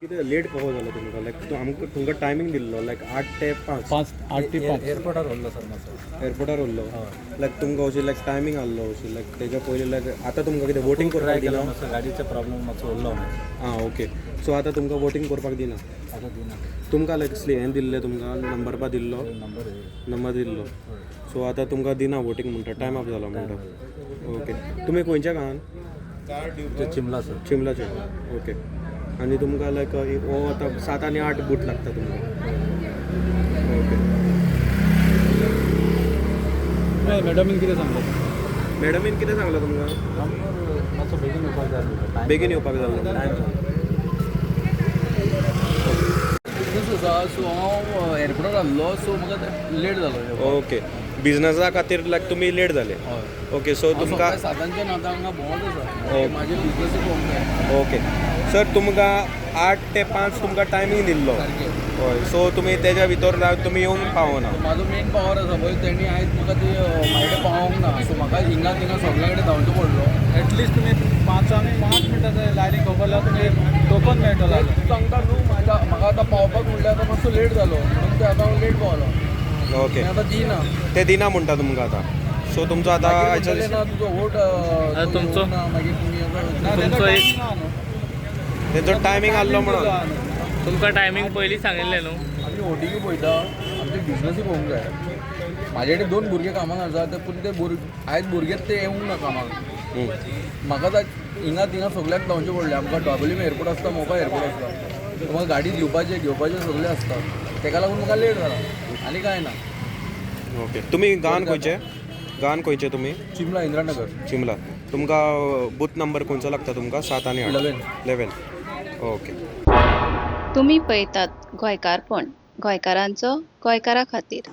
कितें लेट कसो जालो तुमकां? लायक तूं आमकां तुमकां टायमींग दिल्लो लायक 8 ते 5. 5, 8 ते 5. एअरपोर्टार उरलो सर मातसो. एअरपोर्टार उरलो. लायक तुमकां अशी लायक टायमींग आहलो अशी लायक तेज्या पयलीं लायक आतां तुमकां कितें वोटींग करपाक ट्राय केलो दिना? मातसो, गाडीचे प्रॉब्लेम मातसो उरलो. आं, ओके. सो आतां तुमकां वोटींग करपाक दिना? आतां दिना. तुमकां लायक हें दिल्लें, तुमकां नंबर बा दिल्लो? नंबर. नंबर दिल्लो. सो आतां तुमकां दिना वोटींग म्हणटा, टायम अप जालो म्हणटा. ओके, तुमी खंयच्या गांवान? चिमला सर. चिमलाचे. ओके, आनी तुमकां लायक हो आतां 7 आनी 8 बूथ लागता तुमकां. ओके. मॅडमीन कितें सांगलें? मॅडमीन कितें सांगलां तुमकां? नंबर मातसो बेगीन येवपाक जाय आसलो. बेगीन येवपाक जाय आसलो. टायम जालो. बिजनस आसा, सो हांव एअरपोर्टार आसलो, सो म्हाका लेट जालो. ओके, बिजनसा खातीर लायक तुमी लेट जाले. हय. ओके, सो हांव तुमकां सकाळी 7आंच्यान आतां हांगा भोंवत आसा. ओके. म्हाजे बिजनसूय पळोवंक जाय. ओके सर, तुमकां 8 ते 5 तुमकां टायमींग दिल्लो. सारकें. हय, सो तुमी तेज्या भितर लायक तुमी येवंक पावना. म्हाजो मेन पावर आसा पळय, तेणी आयज म्हाका ती म्हाजे पावोंक ना, सो म्हाका हिंगा थिंगा सगल्या कडेन धांवचें पडलो. एटलिस्ट तुमी 5 आनी 5 मिनटां लायनी खबर लावन तुमी टोकन मेळटलो जाल्यार. तूं सांगता न्हू, म्हाज्या म्हाका आतां पावपाक म्हणल्यार आतां मातसो लेट जालो म्हणून ते आतां हांव लेट पावलो. ओके. आतां दिना. ते दिना म्हणटा तुमकां आतां. सो तुमचो आतां मागीर आयच्या म्हणटले ना तुजो वोट तुमचो- ना, मागीर तुमी आतां तुमचो एक- तेंचो टायमींग आहलो म्हणून. तुमकां टायमींग पयलीं सांगिल्लें न्हू? आमी वोटिंगूय पळयता, आमचे बिजनसूय पळोवंक जाय. म्हाजे कडेन दोन भुरगे कामाक आसा ते, पूण ते भुरगे आयज भुरगेच ते येवंक ना कामाक. म्हाका आतां हिंगा थिंगा सगल्याक धांवचें पडलें. आमकां डोबोलीम एअरपोर्ट आसता, मोपा एअरपोर्ट आसता, म्हाका गाडी दिवपाचें घेवपाचें सगळें आसता. तेका लागून म्हाका लेट जाला, आनी कांय ना. ओके, तुमी गांवान खंयचे? गांवान खंयचे तुमी? चिमला, इंदिरानगर. चिमला. तुमकां बूथ नंबर खंयचो लागता तुमकां? 7 आनी 8? 11. 11, ओके. तुमी पळयतात गोंयकारपण, गोंयकारांचो गोंयकारा खातीर.